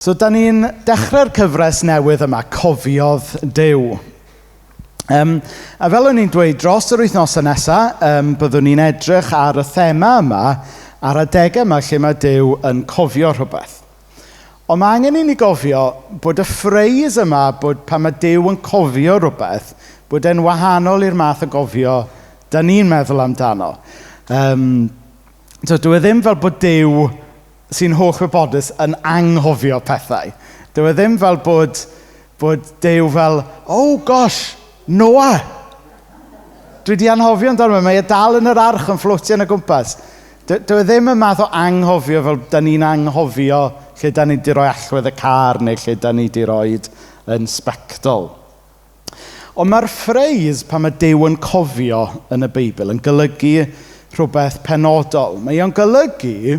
So, da ni'n dechrau'r cyfres newydd yma, Cofiodd Duw. A fel o'n i'n dweud, dros yr wythnosau nesaf, byddwn ni'n edrych ar y thema yma, ar adegau yma lle mae Duw yn cofio rhywbeth. Ond mae angen i ni gofio bod y phrase yma, bod pan mae Duw yn cofio rhywbeth, bod e'n wahanol i'r math o gofio da ni'n meddwl amdano. So, dyw e ddim fel bod Duw sy'n holl wybodus yn anghofio pethau. Dyw e ddim fel bod Duw fel, "Oh gosh, Noah! Dwi wedi anghofio amdano fe, mae e dal yn yr arch yn fflotio yn y gwmpas." Dyw e ddim y math o anghofio fel da ni'n anghofio lle da ni wedi rhoi allwedd y car neu lle da ni wedi rhoi yn sbectol. Ond mae'r phrase pan mae Duw yn cofio yn y Beibl yn golygu rhywbeth penodol. Mae o'n golygu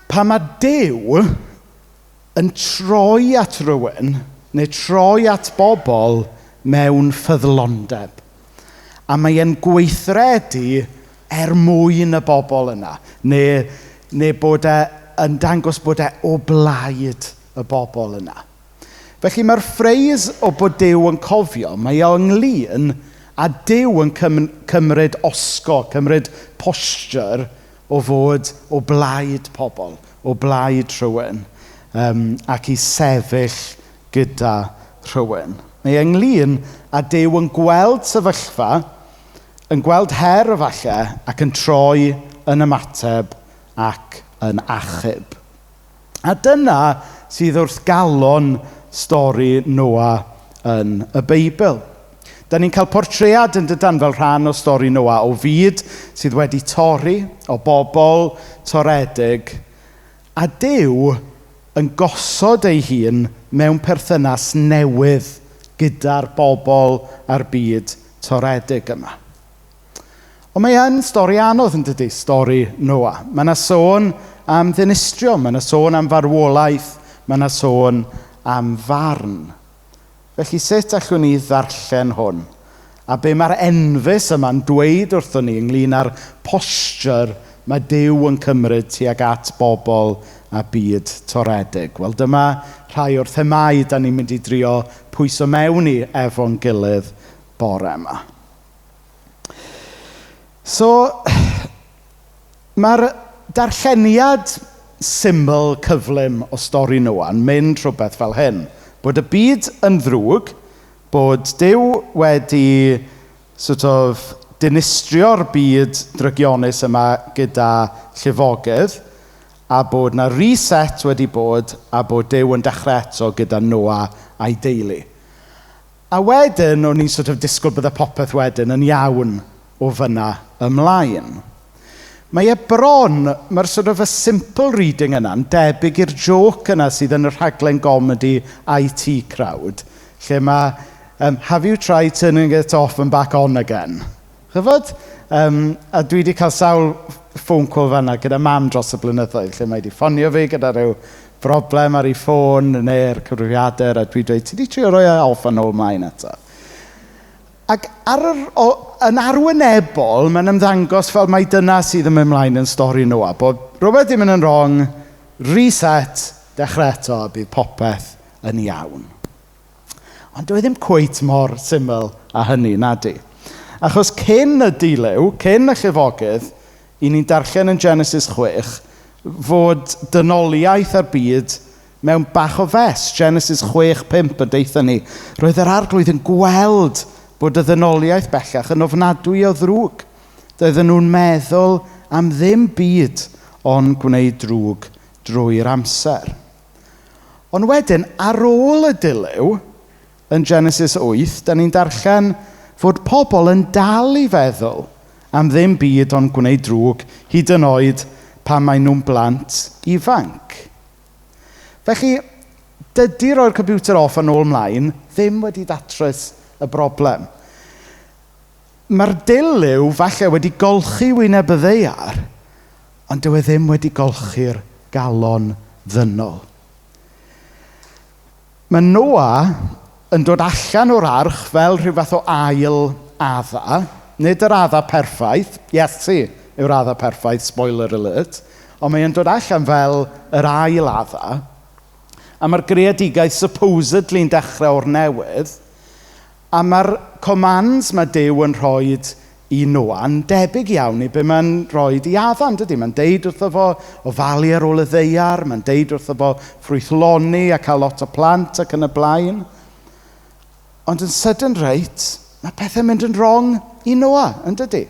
pan mae Duw yn troi at rywun neu troi at bobl mewn ffyddlondeb. A mae e'n gweithredu er mwyn y bobl yna. Neu bod e yn dangos bod e o blaid y bobl yna. Felly mae'r phrase o bod Duw yn cofio, mae o ynglyn â Duw yn cymryd osgo, cymryd posture o fod o blaid pobl, o blaid rhywun, ac i sefyll gyda rhywun. Mae ynglyn â Duw yn gweld sefyllfa, yn gweld her falle, ac yn troi yn ymateb ac yn achub. A dyna sydd wrth galon stori Noa yn y Beibl. Da ni'n cael portread yn dydan fel rhan o stori Noa o fyd sydd wedi torri, o bobl toredig, a Duw yn gosod ei hun mewn perthynas newydd gyda'r bobl a'r byd toredig yma. Ond mae yn stori anodd yn dydy, stori Noa. Mae yna sôn am ddinistrio, mae yna sôn am farwolaeth, mae yna sôn am farn. Felly sut allwn ni ddarllen hwn? A be mae'r enfys yma'n dweud wrthon ni ynglyn â'r posture mae Duw yn cymryd tuag at bobl a byd toredig? Wel, dyma rhai o'r themau da ni'n mynd i drio pwyso mewn i efo'n gilydd bore yma. So, mae'r darlleniad syml cyflym o stori Noa yn mynd rhywbeth fel hyn. Bod y byd yn ddrwg, bod Duw wedi sort of dinistrio'r byd drygionus yma gyda llifogydd, a bod na reset wedi bod, a bod Duw yn dechrau eto gyda Noa a'i deulu. A wedyn, o'n i'n sort of disgwyl bydde popeth wedyn yn iawn o fyna ymlaen. Mae e bron, mae'r sort of a simple reading yna'n debyg i'r joke yna sydd yn y rhaglen gomedi IT Crowd, lle mae, "Have you tried turning it off and back on again?" Chyfod? A dwi wedi cael sawl phone call fanna gyda mam dros y blynyddoedd, lle mae wedi ffonio fi gyda rhyw broblem ar ei ffôn neu'r cyfrifiadur, a dwi'n dweud, "Ti wedi trio rhoi e off a nôl mlaen eto?" Ac yn arwynebol, mae'n ymddangos fel mai dyna sydd yn mynd ymlaen yn stori Noa. Bod rhywbeth wedi mynd yn wrong, reset, dechrau eto, a bydd popeth yn iawn. Ond dyw e ddim cweit mor syml â hynny, nadi. Achos cyn y dilyw, cyn y llifogydd, i ni'n darllen yn Genesis 6, fod dynoliaeth a'r byd mewn bach o fes. Genesis 6:5 yn deutha ni. Roedd yr Arglwydd yn gweld bod y ddynoliaeth bellach yn ofnadwy o ddrwg. Doedden nhw'n meddwl am ddim byd ond gwneud drwg drwy'r amser. Ond wedyn, ar ôl y dilyw, yn Genesis 8, da ni'n darllen fod pobl yn dal i feddwl am ddim byd ond gwneud drwg, hyd yn oed pan maen nhw'n blant ifanc. Felly, dydy roi'r computer off yn ôl mlaen ddim wedi datrys y broblem. Mae'r dilyw falle wedi golchi wyneb y ddaear, ond dyw e ddim wedi golchi'r galon ddynol. Mae Noa yn dod allan o'r arch fel rhyw fath o ail Adda, nid yr Adda perffaith, Iesu yw'r Adda perffaith, spoiler alert, ond mae'n dod allan fel yr ail Adda. A mae'r greadigaeth supposedly'n dechrau o'r newydd. A mae'r commands mae Duw yn rhoi i Noa'n debyg iawn i be mae'n rhoi i Addan, dydy? Mae'n deud wrtho fo ofalu ar ôl y ddaear, mae'n deud wrtho fo ffrwythloni a cael lot o plant ac yn y blaen. Ond yn sydyn reit, mae pethau'n mynd yn wrong i Noa, yn dydy?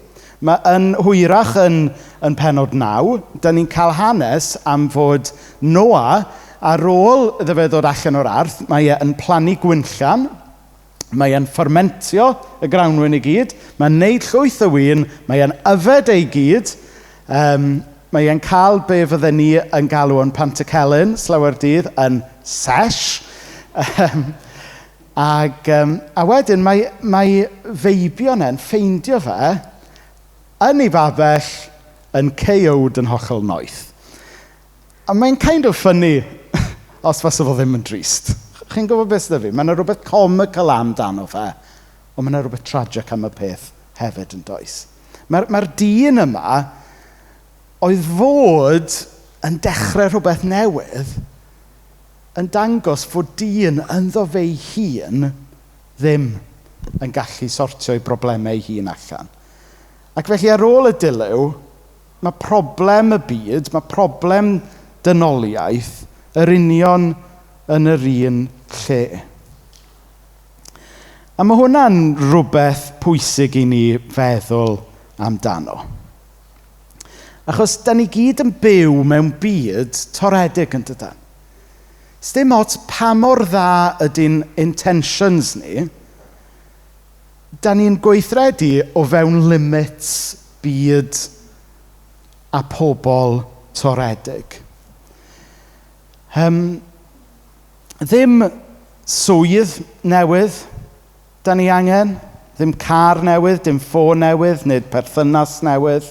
Mae yn hwyrach yn pennod 9, da ni'n cael hanes am fod Noa, ar ôl iddo fe ddod allan o'r arth, mae e yn plannu gwinllan, mae e'n ffermentio y grawnwin i gyd, mae'n neud llwyth o win, mae e'n yfed ei gyd, mae e'n cael be fydden ni yn galw yn Pantycelyn, slawer dydd, yn sesh. A wedyn mae feibion e'n ffeindio fe yn ei babell yn KO'd yn hollol noeth. A mae'n kind of funny os fasa fo ddim yn drist. Chi'n gwybod beth sydd fi? Mae yna rhywbeth comical amdano fe, ond mae yna rhywbeth tragic am y peth hefyd yn does. Mae'r dyn yma oedd fod yn dechrau rhywbeth newydd yn dangos fod dyn ynddo fe'i hun ddim yn gallu sortio ei broblemau ei hun allan. Ac felly ar ôl y dilyw, mae problem y byd, mae problem dynoliaeth yr union yn yr un lle. A mae hwnna'n rhywbeth pwysig i ni feddwl amdano. Achos da ni gyd yn byw mewn byd toredig yn dydan. Sdim ots pa mor dda ydy'n intentions ni, da ni'n gweithredu o fewn limits byd a pobl toredig. Ddim swydd newydd da ni angen, ddim car newydd, dim ffôn newydd, nid perthynas newydd,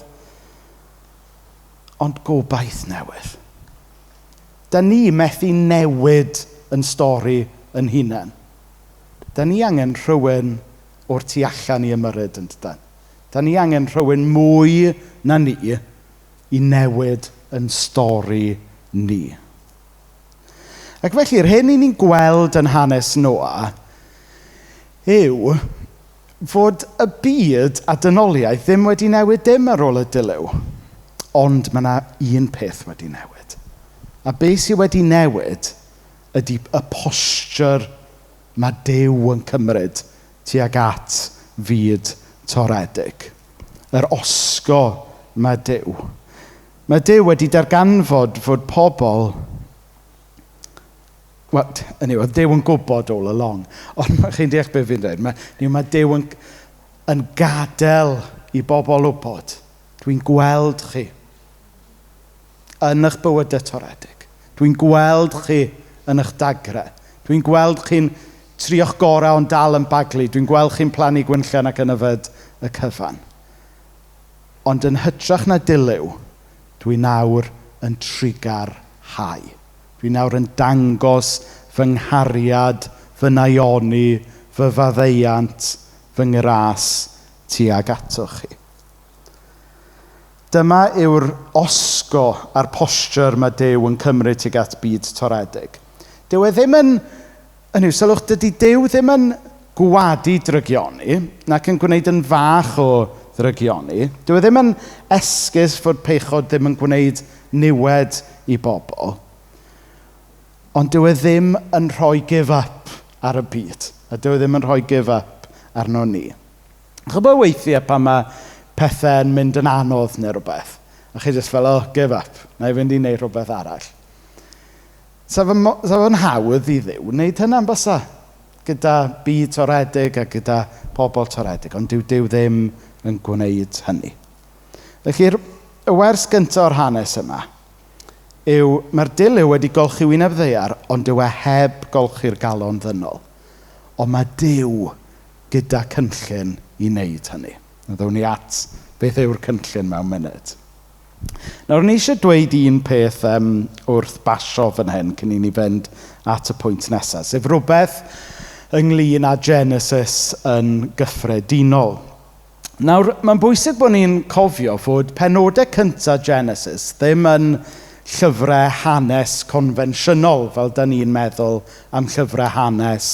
ond gobaith newydd. Da ni methu newid yn stori yn hunain. Da ni angen rhywun o'r tu allan i ymyrryd yn dydan. Da ni angen rhywun mwy na ni i newid yn stori ni. Ac felly, yr hyn i ni'n gweld yn hanes Noa yw fod y byd a dynoliaeth ddim wedi newid dim ar ôl y dilyw. Ond mae yna un peth wedi newid. A beth sydd wedi newid ydy y posture mae Duw yn cymryd tuag at fyd toredig. Yr osgo mae Duw. Mae Duw wedi darganfod fod pobl... Wel, anyway, oedd Duw yn gwybod all along. Ond chi'n deall beth fi'n dweud. Mae Duw yn gadael i bobl wybod. Dwi'n gweld chi yn eich bywydau toredig. Dwi'n gweld chi yn eich dagrau. Dwi'n gweld chi'n trio'ch gorau ond dal yn baglu. Dwi'n gweld chi'n plannu gwinllan ac yn yfed y cyfan. Ond yn hytrach na dilyw, dwi nawr yn trugarhau. Dwi nawr yn dangos fy nghariad, fy naioni, fy faddeuant, fy ngras tuag atoch chi. Dyma yw'r osgo a'r posture mae Duw yn cymryd tuag at byd toredig. Dyw e ddim yn... Hynny yw, sylwch, dydy Duw ddim yn gwadu drygioni, nac yn gwneud yn fach o ddrygioni. Dyw e ddim yn esgus fod pechod ddim yn gwneud niwed i bobl. Ond dyw e ddim yn rhoi give up ar y byd. A dyw e ddim yn rhoi give up arno ni. Chybod weithiau pan mae pethau'n mynd yn anodd neu rhywbeth. A chi jyst fel, oh, give up. Na i fynd i wneud rhywbeth arall. Sa fo'n hawdd i Dduw wneud hynna'n bysa. Gyda byd toredig a gyda pobl toredig. Ond dyw Duw ddim yn gwneud hynny. Felly'r y wers gyntaf o'r hanes yma yw mae'r dilyw wedi golchi wyneb ddaear, ond dyw e heb golchi'r galon ddynol. Ond mae Duw gyda cynllun i wneud hynny. Na ddown ni at beth yw'r cynllun mewn munud. Nawr, o'n i eisiau dweud un peth wrth basio fan hyn cyn i ni fynd at y pwynt nesaf, sef rhywbeth ynglyn â Genesis yn gyffredinol. Nawr, mae'n bwysig bod ni'n cofio fod penodau cyntaf Genesis ddim yn llyfrau hanes confensiynol, fel da ni'n meddwl am llyfrau hanes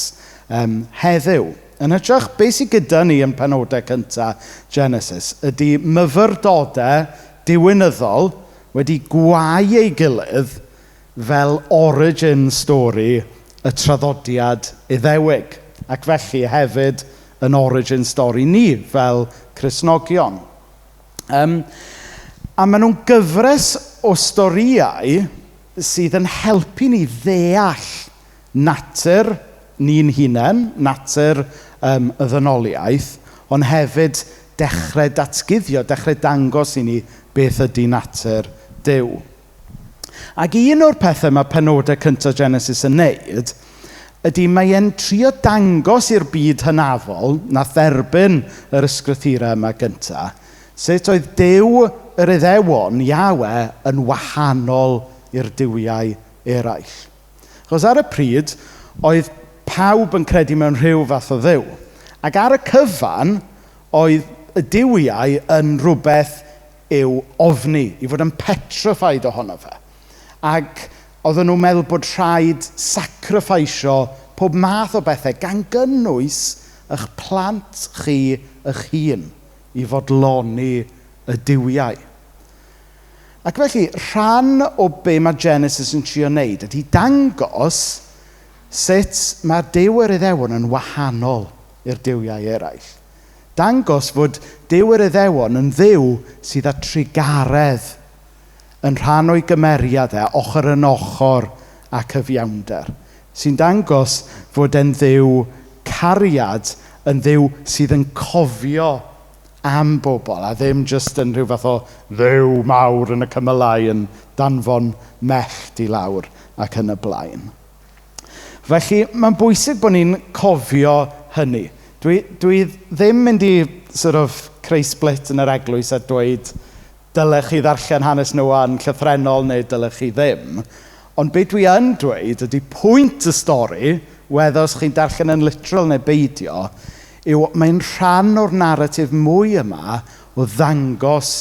heddiw. Yn hytrach, beth sydd gyda ni yn penodau cyntaf Genesis ydy myfyrdodau diwinyddol wedi gwau ei gilydd fel origin story y traddodiad Iddewig, ac felly hefyd yn origin story ni fel Cristnogion. A maen nhw'n gyfres o storïau sydd yn helpu ni ddeall natur ni'n hunain, natur y ddynoliaeth, ond hefyd dechrau datguddio, dechrau dangos i ni beth ydy natur Duw. Ac un o'r pethau mae penodau cyntaf Genesis yn neud ydy mae e'n trio dangos i'r byd hynafol na dderbyn yr ysgrythurau yma gyntaf, sut oedd Duw yr Iddewon, Yahweh, yn wahanol i'r duwiau eraill. Achos ar y pryd, oedd pawb yn credu mewn rhyw fath o dduw. Ac ar y cyfan, oedd y duwiau yn rhywbeth i'w ofni, i fod yn petrified ohono fe. Ac oedden nhw'n meddwl bod rhaid sacrificio pob math o bethau, gan gynnwys eich plant chi eich hun i fodloni y duwiau. Ac felly, rhan o be mae Genesis yn trio wneud ydy dangos sut mae Duw yr Iddewon yn wahanol i'r duwiau eraill. Dangos fod Duw yr Iddewon yn Dduw sydd â trugaredd yn rhan o'i gymeriad e, ochr yn ochr â cyfiawnder. Sy'n dangos fod e'n Dduw cariad, yn Dduw sydd yn cofio am bobl, a ddim jyst yn rhyw fath o dduw mawr yn y cymylau yn danfon mellt i lawr ac yn y blaen. Felly, mae'n bwysig bod ni'n cofio hynny. Dwi ddim mynd i sort of creu split yn yr eglwys a dweud dylech chi ddarllen hanes Noa yn llythrennol neu dylech chi ddim. Ond be dwi yn dweud ydy pwynt y stori, whether os chi'n darllen yn literal neu beidio, yw mae'n rhan o'r naratif mwy yma o ddangos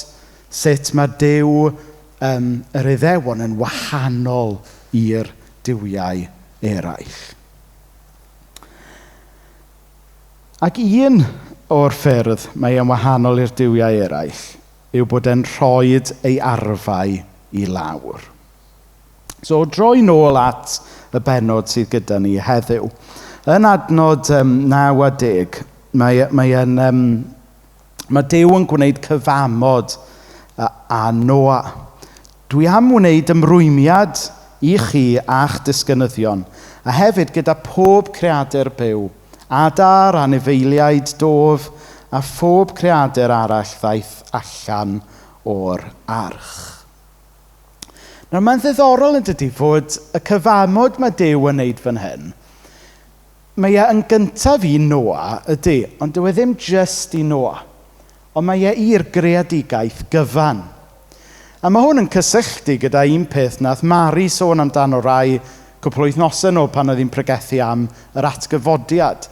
sut mae Duw yr Iddewon yn wahanol i'r duwiau eraill. Ac un o'r ffyrdd mae e'n wahanol i'r duwiau eraill yw bod e'n rhoid ei arfau i lawr. So, droi nôl at y bennod sydd gyda ni heddiw. Yn adnod 9 a 10, mae Duw yn gwneud cyfamod â Noa. Dwi am wneud ymrwymiad i chi a'ch disgynyddion, a hefyd gyda pob creadur byw, adar, anifeiliaid, dof, a phob creadur arall ddaeth allan o'r arch. Nawr, mae'n ddiddorol yn dydi fod y cyfamod mae Duw yn wneud fan hyn, mae e yn gyntaf i Noa, ydy, ond dyw e ddim jyst i Noa, ond mae e i'r greadigaeth gyfan. A mae hwn yn cysylltu gyda un peth nath Mari sôn amdano rai cwpl o wythnosau nôl pan oedd hi'n pregethu am yr atgyfodiad.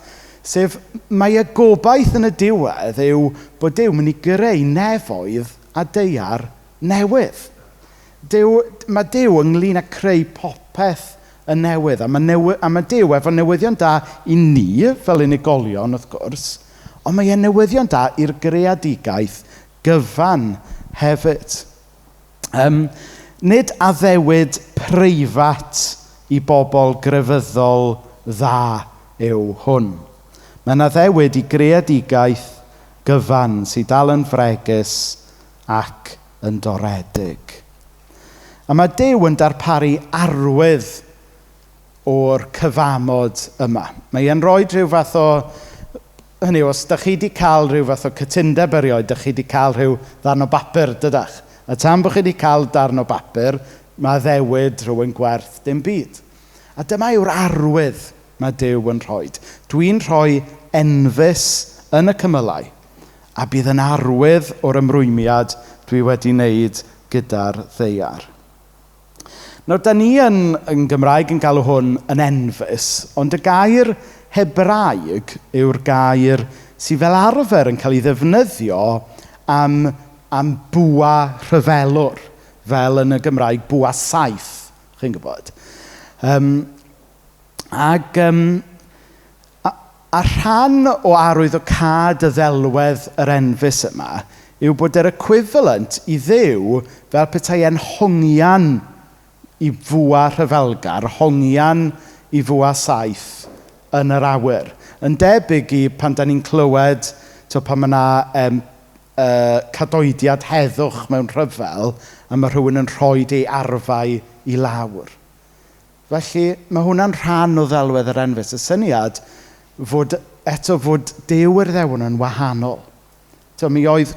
Sef, mae y gobaith yn y diwedd yw bod Duw mynd i greu nefoedd a daear newydd. Mae Duw ynglyn â creu popeth yn newydd. A mae Duw efo newyddion da i ni, fel unigolion wrth gwrs, ond mae e newyddion da i'r greadigaeth gyfan hefyd. Nid addewid preifat i bobl grefyddol dda yw hwn. Mae'n addewid i greadigaeth gyfan sydd dal yn fregus ac yn doredig. A mae Duw yn darparu arwydd o'r cyfamod yma. Mae e'n rhoi rhyw fath o... Hynny yw, os dach chi wedi cael rhyw fath o cytundeb erioed, dach chi wedi cael rhyw ddarn o bapur, dydach? A tan bod chi wedi cael darn o bapur, mae addewid rhywun gwerth dim byd. A dyma yw'r arwydd mae Duw yn rhoi. Dwi'n rhoi enfys yn y cymylau, a bydd yn arwydd o'r ymrwymiad dwi wedi wneud gyda'r ddaear. Nawr, da ni yn Gymraeg yn galw hwn yn enfys, ond y gair Hebraeg yw'r gair sydd fel arfer yn cael ei ddefnyddio am bwa rhyfelwr, fel yn y Gymraeg bwa saeth, chi'n gwybod. A rhan o arwyddocâd y ddelwedd yr enfys yma yw bod yr equivalent i Dduw fel petai e'n hongian i fwa rhyfelgar, hongian i fwa saeth yn yr awyr. Yn debyg i pan da ni'n clywed, pan mae yna cadoediad heddwch mewn rhyfel, a mae rhywun yn rhoi ei arfau i lawr. Felly, mae hwnna'n rhan o ddelwedd yr enfys. Y syniad fod, eto fod Duw yr Iddewon yn wahanol. Mi oedd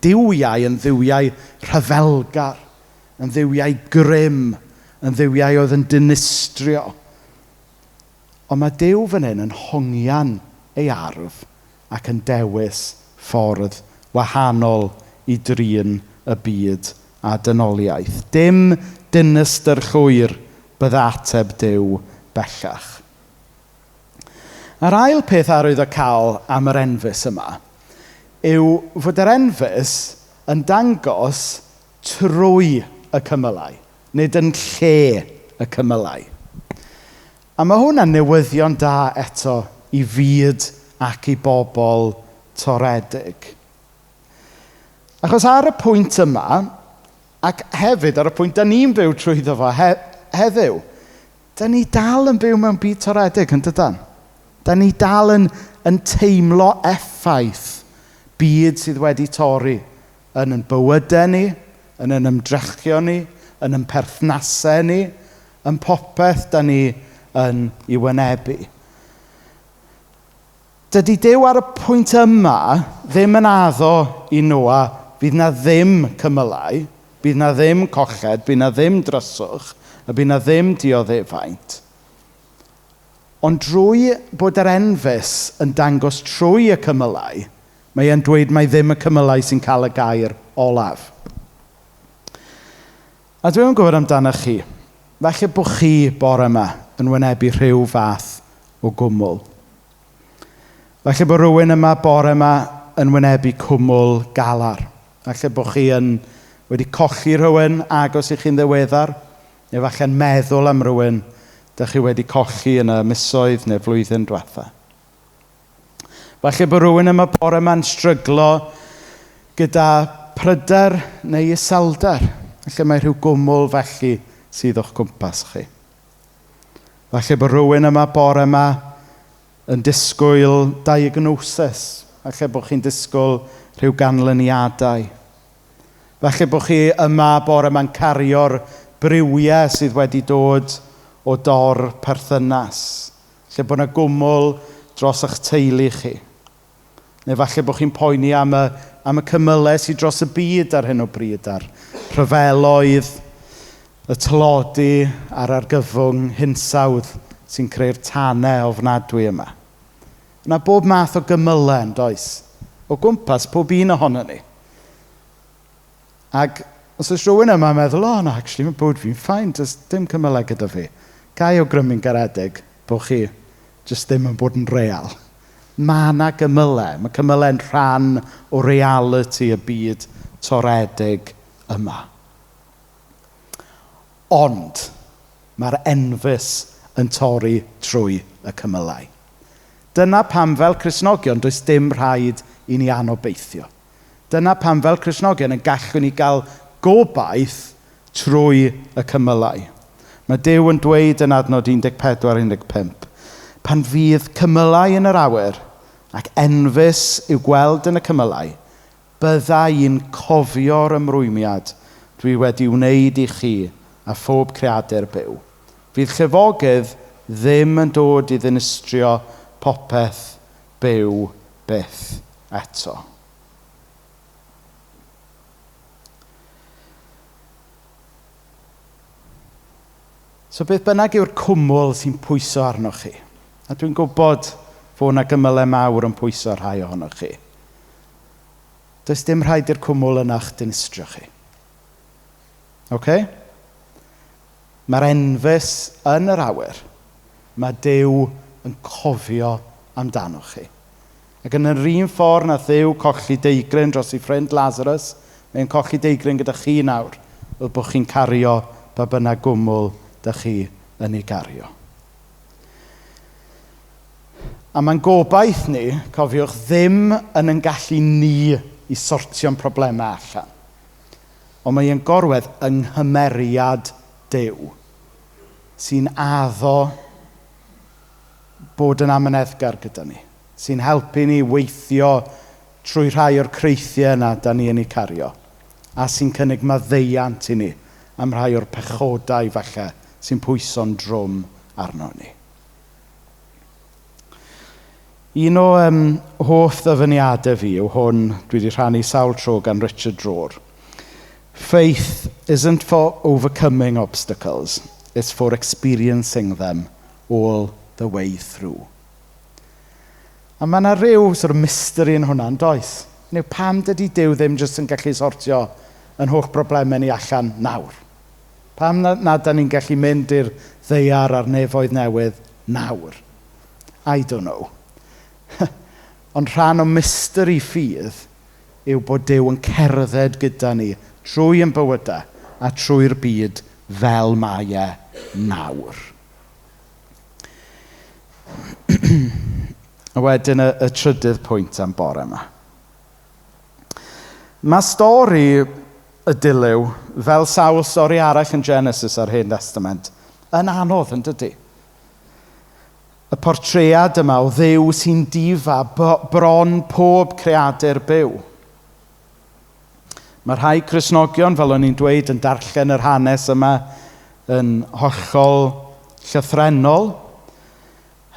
duwiau yn dduwiau rhyfelgar, yn dduwiau grym, yn dduwiau oedd yn dinistrio. Ond mae Duw fan hyn yn hongian ei arf ac yn dewis ffordd wahanol i drin y byd a dynoliaeth. Dim dinistr llwyr bydda ateb Duw bellach. A'r ail peth arwyddocaol am yr enfys yma yw fod yr enfys yn dangos trwy y cymylau, nid yn lle y cymylau. A mae hwnna'n newyddion da eto i fyd ac i bobl toredig. Achos ar y pwynt yma, ac hefyd ar y pwynt da ni'n byw trwyddo fo heddiw, da ni dal yn byw mewn byd toredig, yn dydan? Da ni dal yn teimlo effaith byd sydd wedi torri yn ein bywydau ni, yn ein ymdrechion ni, yn ein perthnasau ni, yn popeth da ni yn ei wynebu. Dydy Duw ar y pwynt yma ddim yn addo i Noa fydd na ddim cymylau, bydd na ddim colled, bydd na ddim dryswch, a bydd na ddim dioddefaint. Ond drwy bod yr enfys yn dangos trwy y cymylau, mae e'n dweud mai ddim y cymylau sy'n cael y gair olaf. A dwi'm yn gwybod amdanoch chi. Falle bod chi bore yma yn wynebu rhyw fath o gwmwl. Falle bod rhywun yma bore yma yn wynebu cwmwl galar. Falle bod chi wedi colli rhywun agos i chi'n ddiweddar, neu falle'n meddwl am rhywun dych chi wedi colli yn y misoedd neu flwyddyn diwetha. Falle bod rhywun yma bore yma'n stryglo gyda pryder neu iselder. Falle mae rhyw gwmwl felly sydd o'ch cwmpas chi. Falle bod rhywun yma bore yma yn disgwyl diagnosis. Falle bod chi'n disgwyl rhyw ganlyniadau. Falle bod chi yma bore yma'n cario'r briwiau sydd wedi dod o dor perthynas. Lle bod yna gwmwl dros eich teulu chi. Neu falle bod chi'n poeni am y cymylau sydd dros y byd ar hyn o bryd, a'r rhyfeloedd, y tlodi a'r argyfwng hinsawdd sy'n creu'r tanau ofnadwy yma. Yna bob math o gymylau yn does? O gwmpas pob un ohono ni. Ac os oes rhywun yma'n meddwl, o no, actually, mae bywyd fi'n fine, does dim cymylau gyda fi. Ga i awgrymu'n garedig bod chi jyst ddim yn bod yn real. Mae yna gymylau. Mae cymylau'n rhan o reality y byd toredig yma. Ond mae'r enfys yn torri trwy y cymylau. Dyna pam fel Cristnogion does dim rhaid i ni anobeithio. Dyna pam fel Cristnogion yn gallwn ni gael gobaith trwy y cymylau. Mae Duw yn dweud yn adnod 14-15, pan fydd cymylau yn yr awyr ac enfys i'w gweld yn y cymylau, bydda i'n cofio'r ymrwymiad dwi wedi wneud i chi a phob creadur byw. Fydd llifogydd ddim yn dod i ddinistrio popeth byw byth eto. So beth bynnag yw'r cwmwl sy'n pwyso arnoch chi, a dwi'n gwybod fod yna gymylau mawr yn pwyso rhai ohonoch chi, does dim rhaid i'r cwmwl yna'ch dinistrio chi. Okay? Mae'r enfys yn yr awyr. Mae Duw yn cofio amdanoch chi. Ac yn yr un ffordd nath Dduw colli deigryn dros ei ffrind Lazarus, mae'n colli deigryn gyda chi nawr fel bod chi'n cario pa bynnag gwmwl dych chi yn ei gario. A mae'n gobaith ni, cofiwch, ddim yn ein gallu ni i sortio'n problemau allan. Ond mae e'n gorwedd yng nghymeriad Duw, sy'n addo bod yn amyneddgar gyda ni, sy'n helpu ni weithio trwy rhai o'r creithiau yna da ni yn eu cario, a sy'n cynnig maddeuant i ni am rhai o'r pechodau falle sy'n pwyso'n drwm arno ni. Un o hoff ddyfyniadau fi yw hwn, dwi wedi rhannu sawl tro gan Richard Rohr. "Faith isn't for overcoming obstacles, it's for experiencing them all the way through." A mae yna rhyw sort of mystery yn hwnna, yn does? Neu pam dydy Duw ddim jyst yn gallu sortio yn holl broblemau ni allan nawr? Pam na da ni'n gallu mynd i'r ddaear a'r nefoedd newydd nawr? I don't know. Ond rhan o mystery ffydd yw bod Duw yn cerdded gyda ni trwy yn bywydau a trwy'r byd fel mae e nawr. A wedyn y trydydd pwynt am bore yma. Mae stori y dilyw, fel sawl stori arall yn Genesis a'r Hen Testament, yn anodd, yn dydy? Y portread yma o Dduw sy'n difa bron pob creadur byw. Mae rhai Cristnogion, fel o'n i'n dweud, yn darllen yr hanes yma yn hollol llythrennol.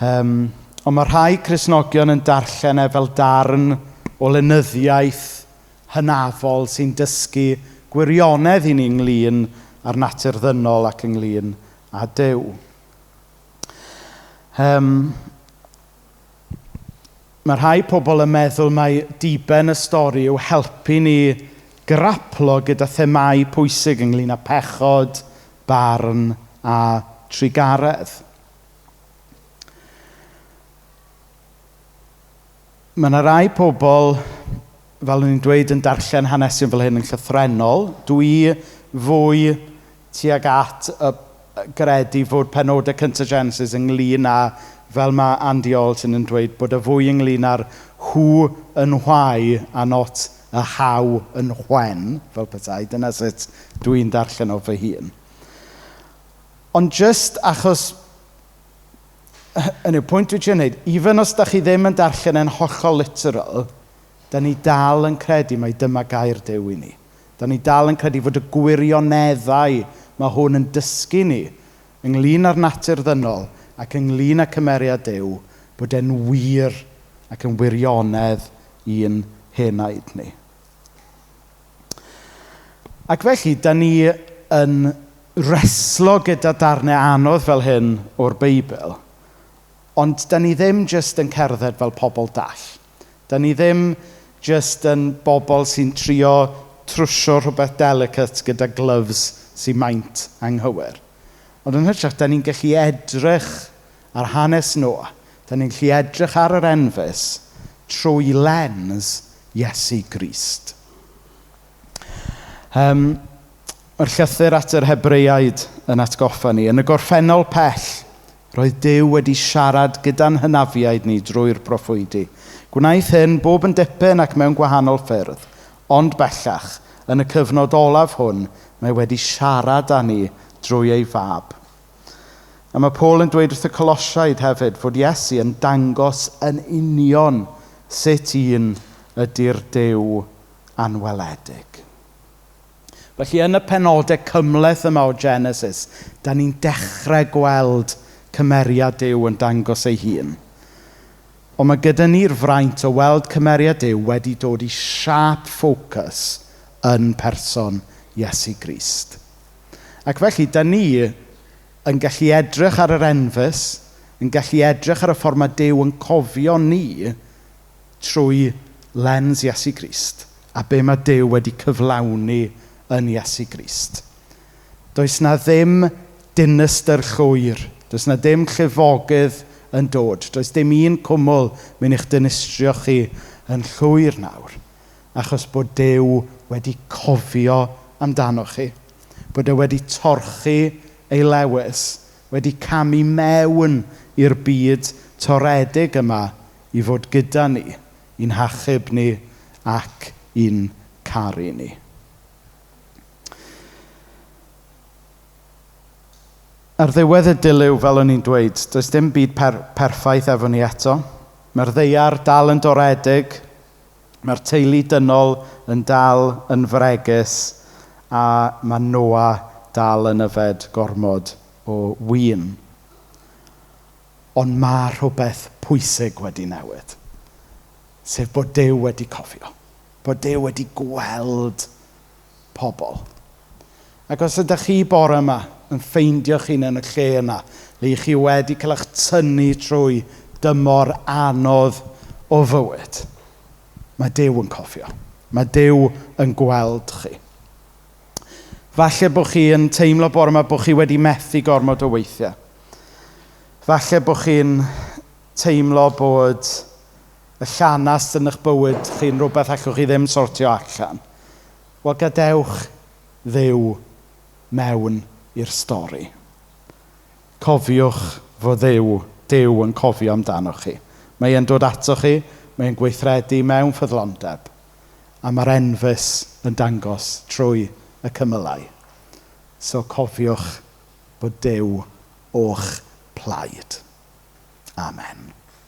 Ond mae rhai Cristnogion yn darllen e fel darn o lenyddiaeth hynafol sy'n dysgu gwirionedd i ni ynglyn â'r natur ddynol ac ynglyn â Duw. Mae rhai pobl yn meddwl mai diben y stori yw helpu ni graplo gyda themâu pwysig ynglyn â pechod, barn a trugaredd. Mae yna rai pobl, fel o'n i'n dweud, yn darllen hanesion fel hyn yn llythrennol. Dwi fwy tuag at y gredu fod penodau cyntaf Genesis ynglyn â, fel mae Andy Alton yn dweud, bod y fwy ynglyn â'r who and why a not y how and when, fel petai. Dyna sut dwi'n darllen o fy hun. Ond jyst achos, yn yw, pwynt dwi'n trio wneud, even os da chi ddim yn darllen e'n hollol literal, da ni dal yn credu mai dyma gair Duw i ni. Da ni dal yn credu fod y gwirioneddau mae hwn yn dysgu ni ynglyn â'r natur ddynol ac ynglyn â cymeriad Duw, bod e'n wir ac yn wirionedd i'n henaid ni. Ac felly, da ni yn reslo gyda darnau anodd fel hyn o'r Beibl, ond da ni ddim jyst yn cerdded fel pobl dall. Da ni ddim jyst yn bobl sy'n trio trwsio rhywbeth delicate gyda gloves sy'n maint anghywir. Ond yn hytrach, da ni'n gallu edrych ar hanes Noa. Da ni'n gallu edrych ar yr enfys trwy lens Iesu Grist. Mae'r llythyr at yr Hebreaid yn atgoffa ni. Yn y gorffennol pell, roedd Duw wedi siarad gyda'n hynafiaid ni drwy'r proffwydi. Gwnaeth hyn bob yn dipyn ac mewn gwahanol ffyrdd. Ond bellach, yn y cyfnod olaf hwn, mae wedi siarad â ni drwy ei fab. A mae Paul yn dweud wrth y Colosiaid hefyd fod Iesu yn dangos yn union sut un ydy'r Duw anweledig. Felly yn y penodau cymhleth yma o Genesis, da ni'n dechrau gweld cymeriad Duw yn dangos ei hun. Ond mae gyda ni'r fraint o weld cymeriad Duw wedi dod i sharp focus yn person Iesu Grist. Ac felly, da ni yn gallu edrych ar yr enfys, yn gallu edrych ar y ffordd mae Duw yn cofio ni trwy lens Iesu Grist, a be mae Duw wedi cyflawni yn Iesu Grist. Does na ddim dinistr llwyr, does na ddim llifogydd yn dod, does dim un cwmwl mynd i'ch dinistrio chi yn llwyr nawr, achos bod Duw wedi cofio amdano chi. Bod e wedi torchi ei lewys, wedi camu mewn i'r byd toredig yma i fod gyda ni, i'n hachub ni ac i'n caru ni. Ar ddiwedd y dilyw, fel o'n i'n dweud, does dim byd perffaith efo ni eto. Mae'r ddaear dal yn doredig, mae'r teulu dynol yn dal yn fregus, a mae Noa dal yn yfed gormod o win. Ond mae rhywbeth pwysig wedi newid, sef bod Duw wedi cofio, bod Duw wedi gweld pobl. Ac os ydych chi bore yma yn ffeindio'ch hun yn y lle yna, le chi wedi cael eich tynnu trwy dymor anodd o fywyd, mae Duw yn cofio. Mae Duw yn gweld chi. Falle bod chi yn teimlo bore yma bod chi wedi methu gormod o weithiau. Falle bod chi'n teimlo bod y llanast yn eich bywyd chi'n rhywbeth allwch chi ddim sortio allan. Wel, gadewch Dduw mewn i'r stori. Cofiwch fod Duw yn cofio amdanoch chi. Mae e'n dod atoch chi, mae e'n gweithredu mewn ffyddlondeb, a mae'r enfys yn dangos trwy y cymylau. So cofiwch bod Duw o'ch plaid. Amen.